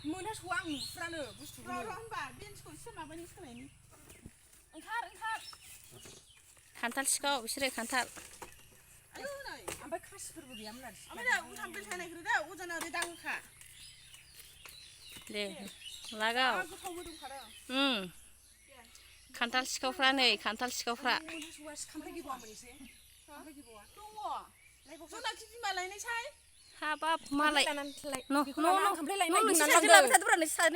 मोनहास'आ आं नुफ्रानो बुस्थुखौ र' होनबा बेन्सखौ एसे माबानि सोलायनि ओंखार खान्थाल सिखाव बिसोरो खान्थाल आयौ नै ओमफ्राय खासिफोरबो गैयामोन आरो ओमफ्राय उल्थां बेलथाय नागिरो दा अजाना ओरै दाङोखा दे लागाव गोथाव मोदोमखादों खान्थाल सिखावफ्रा नै खान्थाल सिखावफ्रा खामफ्लाय गैबावामोन एसे खामफ्लाय गैबावा दङ जोंना बिमा लायनायसाय हाबाब मालाय आं खामफ्लाय लायनो नागिरदों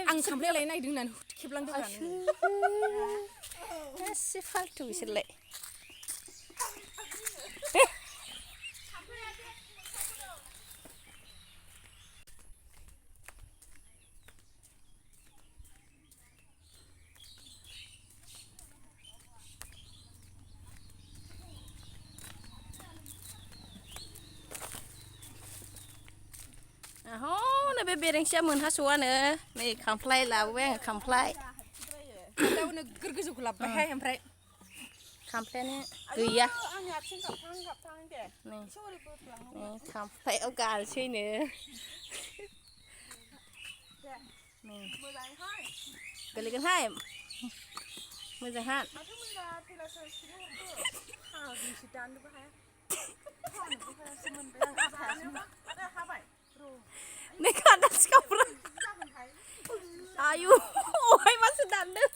आं खामफ्लाय लायनो नागिरदों होननानै खेबलांदों एसे फालथु बिसोरलाय नै बे बेरेंसिया मोनहास'आनो नै खामफ्लाय लाबोबाय आङो खामफ्लाय नोगोर गोजौखौ लाबोबायहाय ओमफ्राय खामफ्लायानो गैया आंनि आथिं गाबथां दे नै खामफ्लायाव गानसैनो गोलैगोनहाय मोजांहाय नै खान्थाल सिखावफ्रा आयु अहाय मासो दानदों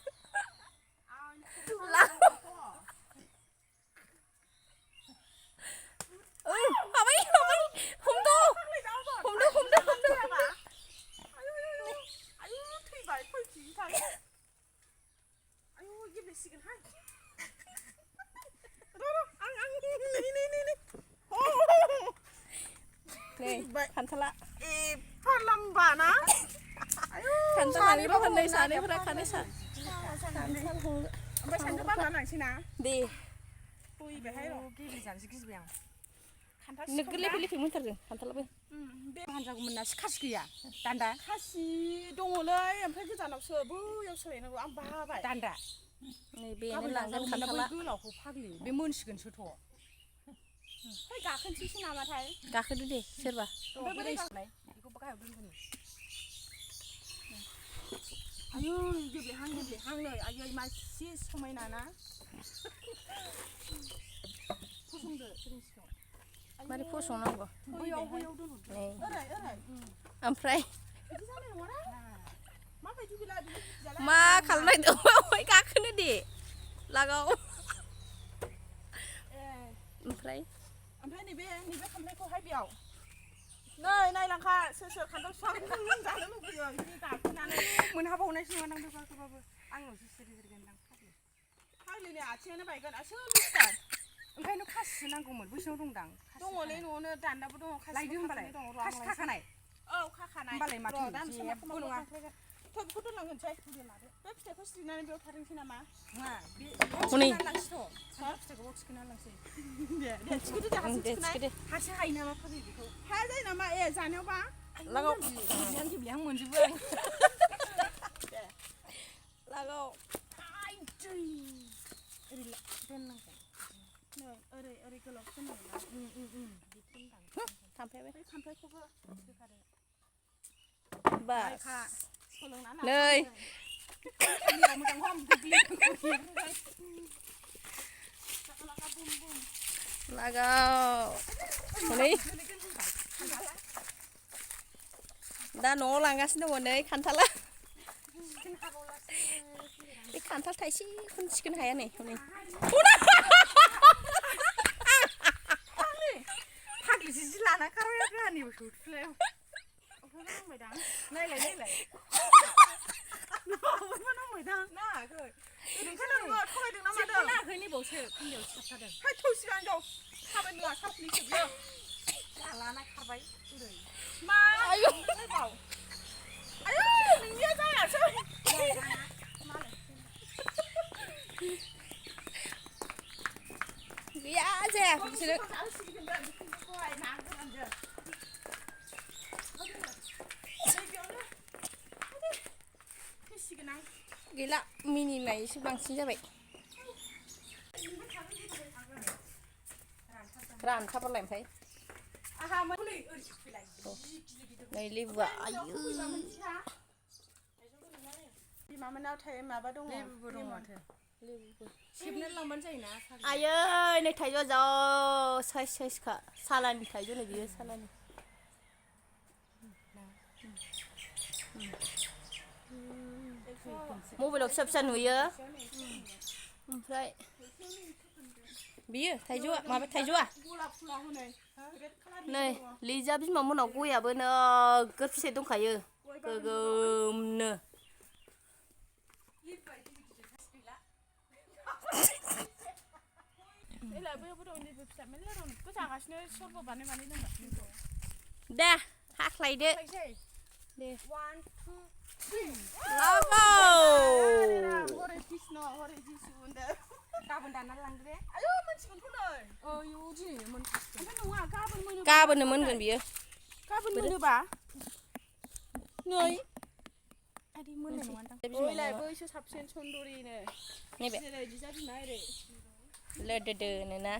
खान्थाला एफा लाम्बाना खान्थाल लांग्रा फाननै सानैफोरा खानै ओमफ्राय सानैखौ बांना लांसै ना दे फैबायहाय र' गेलेजानोसै गिजबाय आं नोगोर लेफे लेफे मोनथारदों खान्थालाबो बे हानजागौमोन ना खासि गैया दान्दा खासि दङलै ओमफ्राय गोजानावसो बैयाव सोलायनांगौ आं बाबाय दान्दा नै बेनो लांगोन खान्थाला गोलावखौ फाग्लि बे मोनसिगोनसोथ' ओमफ्राय गाखोनोसैसो नामाथाय गाखोदो दे सोरबा बेखौबो गाहायाव दोनगोन आयौ गेब्लेहां नै आयै मासे समायना ना फसंदो बेरेंसिखौ मारै फसंनांगौ बैयाव दोनहरदो नै ओरै ओमफ्राय बिदि जानाय नङाना माबायदि बेला मा खालामनायदों अहाय गाखोनो दे लागाव ओमफ्राय नैबे खामफ्लायखौहाय बेयाव नै नायलांखा सोर खान्थाल बिफां जानो लुबैयो बिदि गाखोनानै मोनहाबावनायसो नङा नां बेबारखौबाबो आंनावसो सिरिगोनदां फाग्लिनि आथिङानो बायगोन सोर मिस्टार ओंखायनो खासिसो नांगौमोन बैसिनाव दंदां दङलै न'आवनो दान्दाबो दङ लायदो होनबालाय खासि खाखानाय औ खाखानाय होनबालाय माथो जेबो नङा बेखौ दोनलांगोनसै बे फिथाइखौ सिरिनानै बेयाव थाथोंसै नामा नङा बे लांसैथ' फिथाइखौ थिखोना लांसै दे थिखोदो दे हारसिं हायो नामा फाग्लि बेखौ हाया जायो नामा जानायावबा लागाव गेब्लेहां मोनजोबो आं दे लागाव ओरै दोननांगौ नै ओरै गोलाव दोननांगौ थांफैबाय खामफ्लायखौबो सोखादो बास नै मोजां हम लागाव हनै दा न'आव लांगासिनो दङ नै खान्थाला बे खान्थाल थाइसेखौनो थिखोनो हाया नै हनै फाग्लि जि लाना खारबाय आंनिबो सौथुलायाव नायलाय नांबायदां नाङाखै थगायदों ना मादों नाङाखै नैबावसो खोन्दायाव साबथादों हाय थौसिगां हिनजाव थाबाय नङा साफ्लिसो बियो लाना खारबाय ओरै मा आयौ नोंनिया जायासै गैया जायाखै बिसोरो गैला मिनिनायसो बांसिन जाबाय रानखाबालाय ओमफ्राय नै लेबुआ आयु बिमामोनाव थायो माबा दङ लेबुबो दं माथो सिबनो लांबानो जायोना आयै नै थाइजौआ जा साइज साइजखा सालानि थाइजौ नै बियो सालानि मबाइलाव फिसा फिसा नुयो ओमफ्राय बियो थाइजौआ माबा थाइजौआ नै लिजा बिमा मोनाव गयाबो नोगोद फिथाइ दंखायो गोगोमनो दे हाख्लायदो दे गाबोन दानना लांदो दे आयौ मोनसिगोनथ' नै आयौ दिनै मोनसिगोन ओमफ्राय नङा गाबोन मोनो गाबोननो मोनगोन बियो गाबोन मोनोबा नै आदि मोननाय नङा दां ओइलाय बैसो साबसिन सुन्दरिनो जेरै बिजा बिमा ओरै लोदोदोनो ना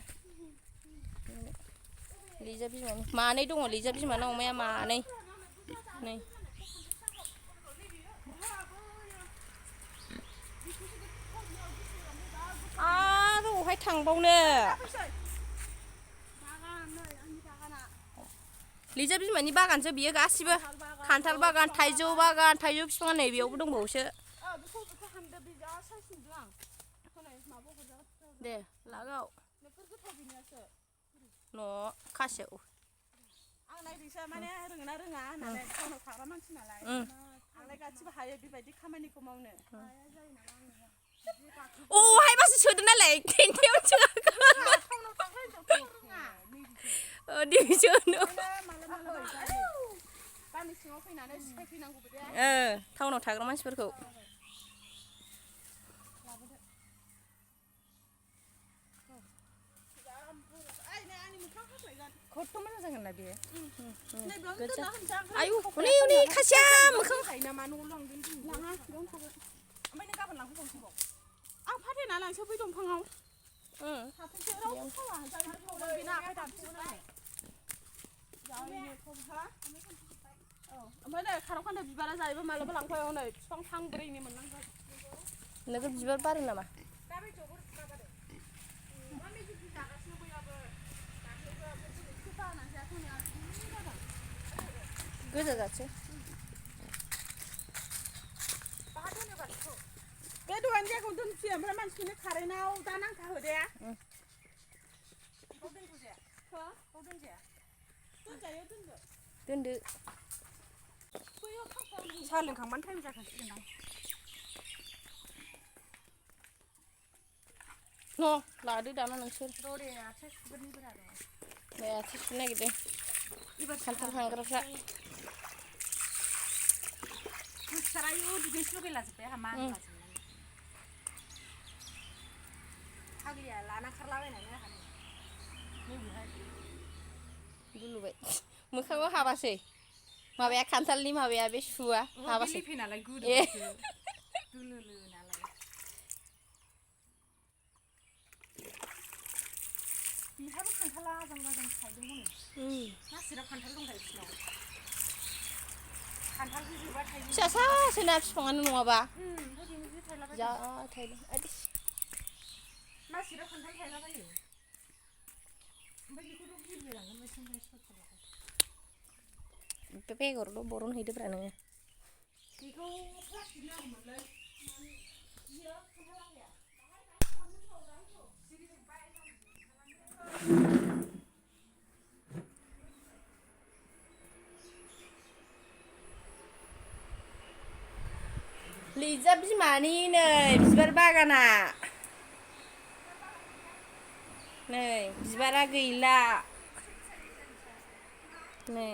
लिजा बिमानि मानै दङ लिजा बिमाना अमाया मानै नै आरो अहाय थांबावनो लिजा बिमानि बागानसो बियो गासिबो खान्थाल बागान थाइजौ बिफाङा नै बेयावबो दंबावोसो दे लागाव न' खासेव आं नायदोंसो माने रोङोना रोङा होननानै टाउनाव थाग्रा मानसि नालाय आंलाय गासिबो हायो बेबायदि खामानिखौ मावनो हाया जायो नामा आङो अहायबासो सोदो नालाय खेन्थायाव सोआखै टाउनाव थाग्रा हिनजावथ' रोङा दिनैसो गामि सिङाव फैनानै सिखायफैनांगौबो दे टाउनाव थाग्रा मानसिफोरखौ खथ' मोजां जागोन ना बेयो आयु हनै हनै खासिया मोखां नामा न'आव लांगोन लाङा बेयावनो थागोन ओमफ्राय नों गाबोन लांफैबावनोसैबाव आं फाथायना लांसै बै दंफाङाव थाथोंसै रावबो खावा बेना आखाइ दानसिगोन ओमफ्राय नै खारौ खान्दाय बिबारा जायोबा मालाबा लांफै हनै बिफां फांब्रैनि मोनलांगोन नोगोद बिबार बारो नामा दा बायदियावबो बिबार बारो मा मेजिक जागासिनो बयहाबो दाख्लैबो बानानै जायाखै गोजा जासै बे दहायनि जायगायाव दोनफैयो ओमफ्राय मानसिखौनो कारेन्टआव दा नांथाहो दे दोनथ'जाया हो दोनजाया दोनजायो दोनदो साहा लोंखांबानो टाइम जाखासिगोन न' लादो दाना नोंसोर दे आथिं सुगोरनि बोरा दं दे आथिं सुनो नागिरदों खान्थाल हांग्राफ्रा गोसोरायो दुगैनोसो लुगैलाजोब्बाय हामा फाग्लिया लाना खारलाबायनानै नैबेहाय गुलुबाय मोखाङाव हाबासै माबाया खान्थालनि माबाया बे सुआ हाबासै नालाय गोदोसो दुलुलु नालाय बिहाबो खान्थाला आजां गाजां थायदोंमोन नासिराव खान्थाल दंखायो बिसिनाव खान्थालखौ जोबा थायदों फिसा सासोना बिफाङानो नङाबा जा थायदों नासिराव खान्थाल थायलाबायो ओमफ्राय बेखौथ' गिलिलांगोन मैथिंजाय बे बेगरल' बरन हैदोब्रा नोङो बेखौ प्लास्टिक नांगौमोनलै बियो खान्थाल आखाया लिजा बिमानि नै बिबार बागाना नै बिबारा गैला नै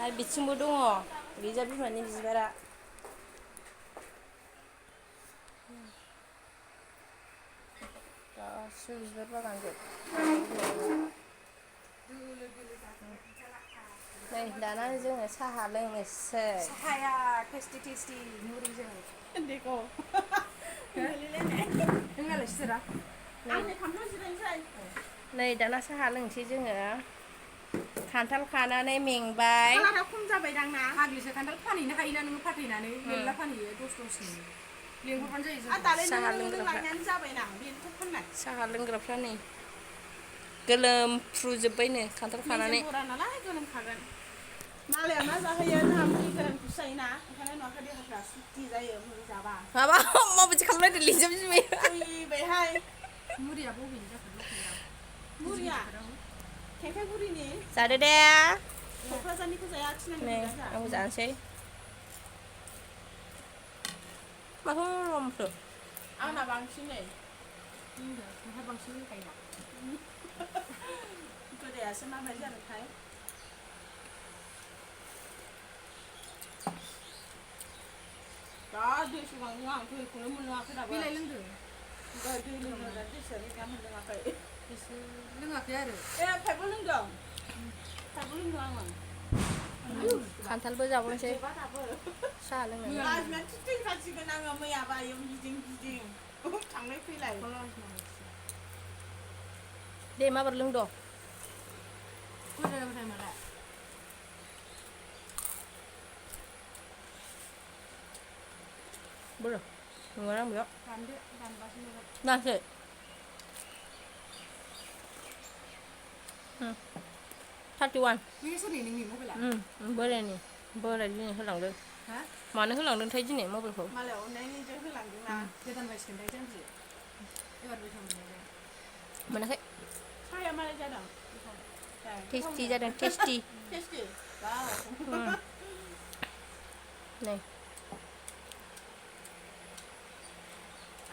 आरो बिथिंबो दङ लिजा बिमानि बिबारा गासिबो बिबार बागान जोब नै दाना जोङो साहा लोंनोसै साहाया टेस्टि टेस्टि मुरिजों उन्दैखौ नोंनालाय सिरा आंनि खामफ्लायाव जिरायनोसै नै दाना साहा लोंनोसै जोङो खान्थाल खानानै मेंबाय खालारा खम जाबाय दां ना फाग्लिसो खान्थाल फानहैनो हायोना नोङो फाथैनानै मेरला फानहैयो दसनि लेंहरबानो जायो जों दालाय साहा नों लोंग्राफ्रा लायनायानो जाबायना बेनोथ' फाननाय साहा लोंग्राफ्रा नै गोलोमफ्रुजोब्बायनो खान्थाल खानानै मेजेम बरा नालाय गोलोमखागोन मालाया मा जाहोयो जोंहा मुलि गोरानखौसो जायोना ओंखायनो नुवाखै देहाफ्रा सुक्ति जायो मुलि जाबा माबा माबायदि खालामलायदों लिंजोब जिबाय फैबायहाय मुरिया बबेनि जाखो लकेल मुरिया थेंखाइगुरिनि जादो दे क'क्राझारनिखौ जाया नै थिनालिखौ जाया आंबो जानोसै माथो रमसो आंना बांसिन नै नोंहा बांसिन होखायोना गोदायासो माबायदि जादोंथाय दा दै सुगांजों आं दैखौनो मोनलोङाखै दाबो बेलाय लोंदो दै लोंनो दैसो गैया मोनलोङाखै लोङाखै आरो पाइपबो लोंदों पाइपबो लोंदों आङो खान्थालबो जाबावनोसै जोबा दाबो साहा लोंनानै लाजिनानैसो थैखासिगोन आङो मैयाबा आयौ गिदिं थांलाय फैलाय दे माबार लोंद' गोदायनिफ्राय माला बोरो नङा बेयाव दानदो दानबासो नुगोन नासो 31 बे सोरनि नोंनि मबाइला बोरायनि बोराय दिनै होलांदों हा मानो होलांदोंथाय दिनै मबाइलखौ मालाय अननायनिजों होलांदोंना गोदान बायसिगोनलाय जोंसो एबार बैसाग मोननायलाय मोनाखै साहाया मालाय जादों टेस्टि जादों टेस्टि टेस्टि वाव नै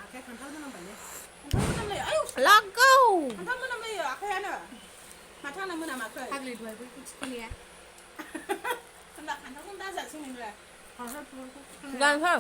आखाइया खान्थाल मोनामबायलै खान्थाल मोनामलायो आयौ लागाव खान्थाल मोनामलायो आखायानो माथो आंना मोनामाखै फाग्लि दहाय बैखौ थिखोनाया होनबा खान्थालखौनो दाजासै नोंलाय खान्थाल जानोसै